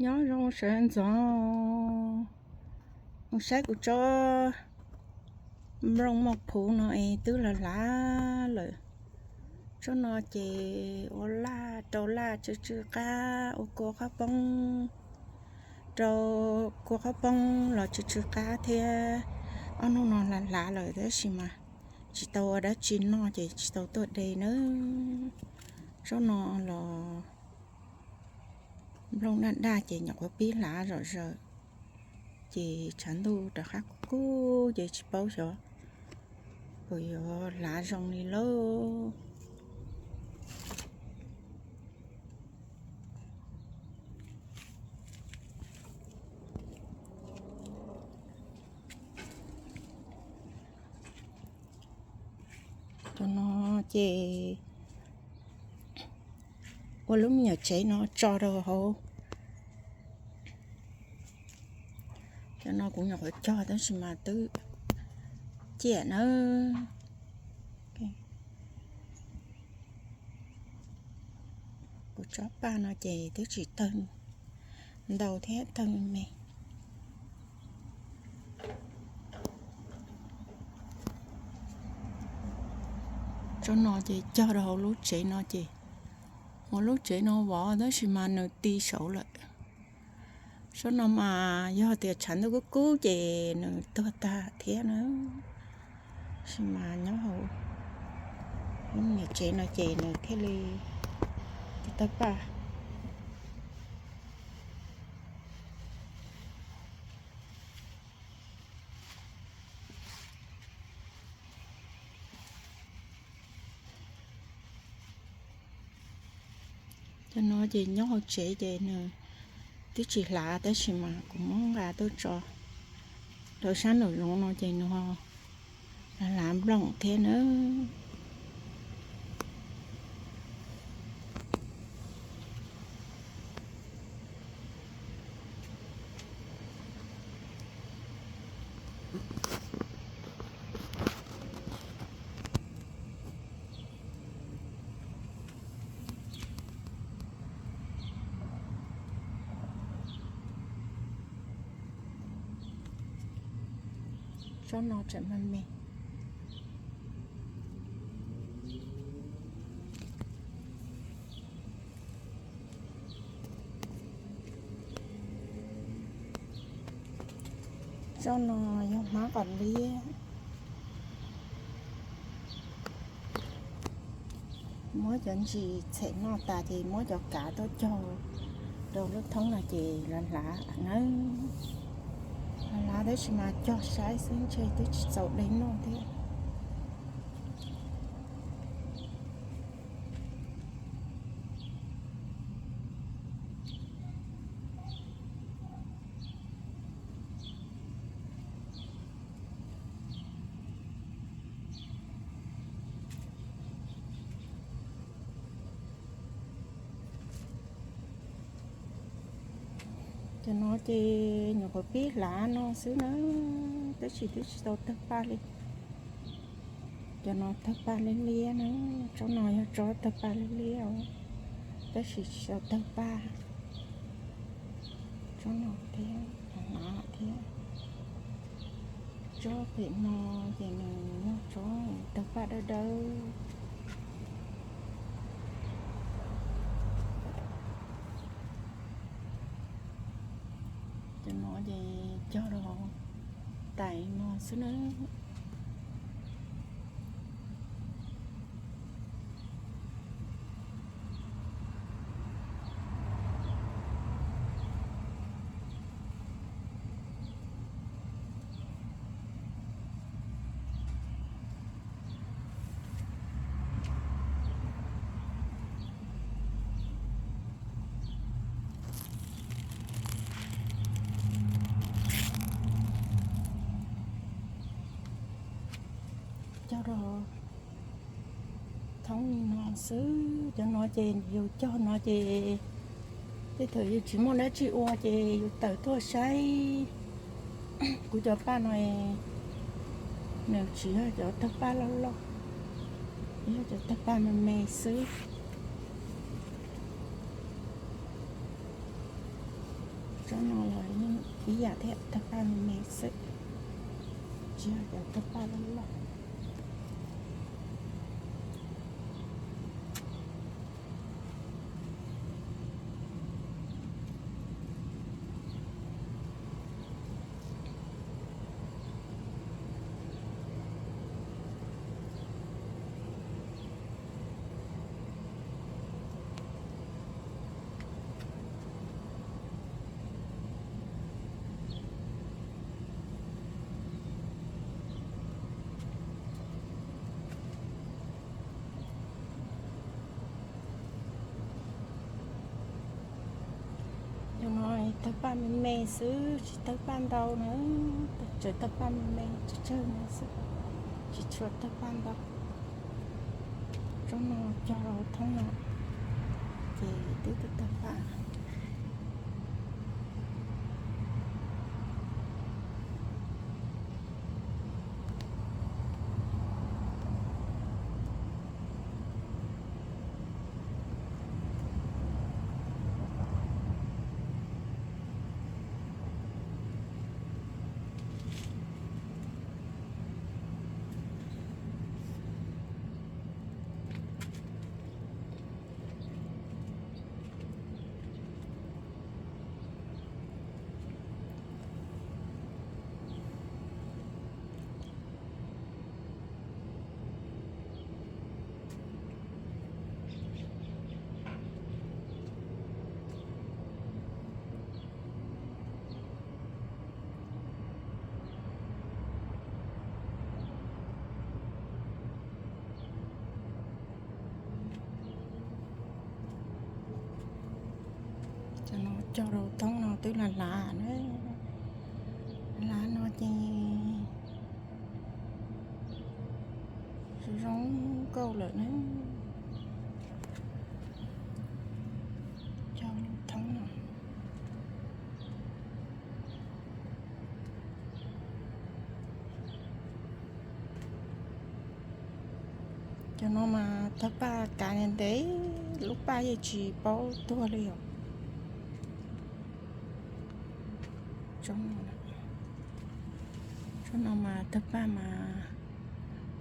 Nyob zoo sawv ntxov, mus saib kuv tsob nplooj moj phuv no es twb hlav hlav lawm. Tsob no ces ua laj rau laj tsw tsw qab, ua kua qhaub poob rau kua qhaub poob los tsw tsw qab thiab. Ob hnub no hlav hlav lawm tab sis mas tsis tau ua dab tsi noj ces tsis tau tuaj de nawb. Tsob no los nplooj daj daj ces nyuam qhuav pib hlav zom zaws, ces tshav ntuj rov qab kub kub ces tsis paub xyov puas yuav hlav zoo li lauj. Cov no ces ua lub me nyuam tsev no tso rau hauv. Cov no kuv nyuam qhuav cog tab sis mas twb ciaj nawb. Kuv tsob paj no ces twb tsis tawg ntau thiab, tawg me me. Tsob no ces cog rau hauv lub tsev no ces, hauv lub tsev no vov tab sis mas nws ti saud lawm. Tsob no mas yog tias tshav ntuj kub kub ces nws tuag tag thiab na. Tab sis mas nyob hauv lub niam tsev no ces nws thiaj li tawg paj. Cov no ces nyob hauv tsev ces nws twb tsis hlav tab sis mas kuv muab nqa tuaj tso rau sab nraum zoov no ces nws ho hlav nplooj thiab na. Tsob no tseem me me. Tsob no yog hmab qos liab. Muab cov ntsis txhem noj tas ces muab cov kav tuaj cog rau lub thoob no ces los hlav nawb. Los hlav tab sis mas cog saib xwb ntshe twb tsis txaus de noj thiab. Cov no ces nyuam qhuav pib hlav no xwb na, tab sis twb tsis tau tawg paj li. Cov no tawg paj liab liab na, tsob no yog tsob tawg paj liab liab os, tab sis tsis tau tawg paj. Tsob no thiab, hnav thiab. Tsob pem no ces nws yog tsob tawg paj dawb dawb. Cov no ces cog rau tais no xwb na. Cog rau thoob li no xwb. Cov no ces yus cog no ces tej thaum yus tsis muaj dab tsi ua ces yus tawm tuaj saib kuv cov paj no, nws tsis yog cov tawg paj loj loj, yog cov tawg paj me me xwb. Cov no los yeej ib yam thiab, tawg paj me me xwb, tsis yog cov tawg paj loj loj. Cov no tawg paj me me xwb, tsis tawg paj ntau na, tseem tawg paj me me tsawg tsawg no xwb, tsis tshua tawg paj ntau. Tsob no cog rau thoob no, ces twb tawg tawg paj. Cov no cog rau thoob no twb lag lag na, lag no ces zoo nkauj lawm na. Cog rau thoob no. Cov no mas tawg paj kav ntev ntev, lub paj yeej tsis paub tuag li os. Tsob no mas tawg paj mas,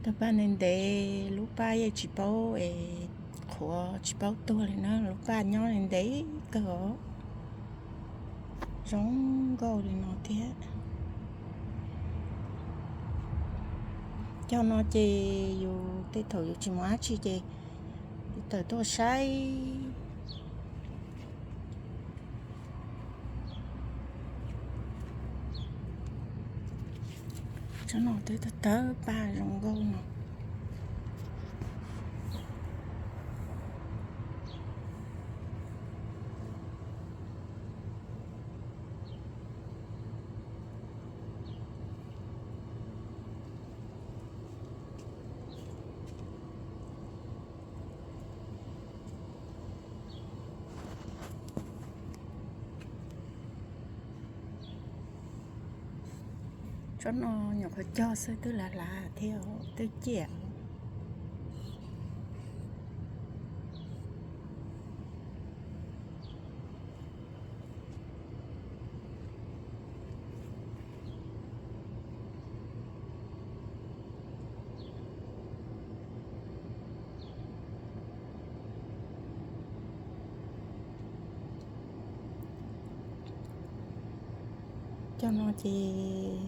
tawg paj ntev ntev, lub paj yeej tsis paub es qhuav tsis paub tuag li na, lub paj nyob ntev kawg os. Zoo nkauj li no thiab. Cog no ces yus tej thaum yus tsis muaj dab tsi ces yus tawm tuaj saib. Tsob no twb tawg tawg paj zoo nkauj no. Tsob no nyuam qhuav cog xwb twb lav lav thiab twb ciaj. Cov no ces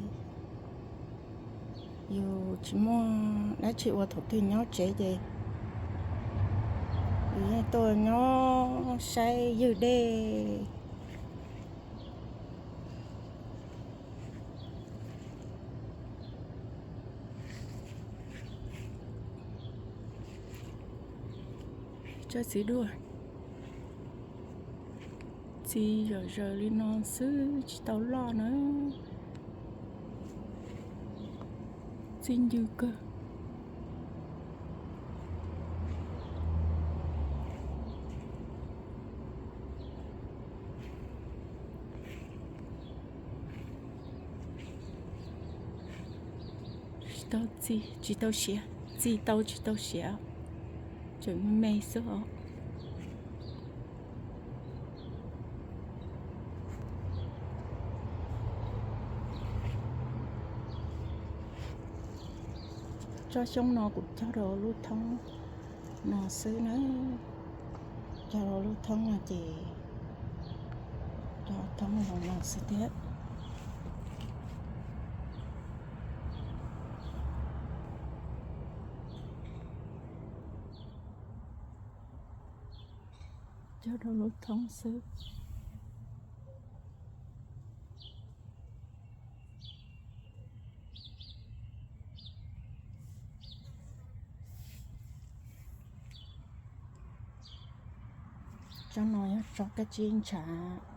yus tsis muaj dab tsi ua thaum twg nyob tsev ces yus yeej tuaj nyob saib ywg dej. Tsob txiv duaj, txi zom zaws li no xwb tsis tau loj na, txi ncw kawg. Tsis tau txi, tsis tau siav, txi tau tsis tau siav, tseem me xwb os. Tsob xyoob no kuv cog rau lub thoob no xwb na. Cog rau lub thoob no ces cog thoob no xwb thiab. Cog rau lub thoob xwb. Tsob no yog tsob kab tsib ntshav.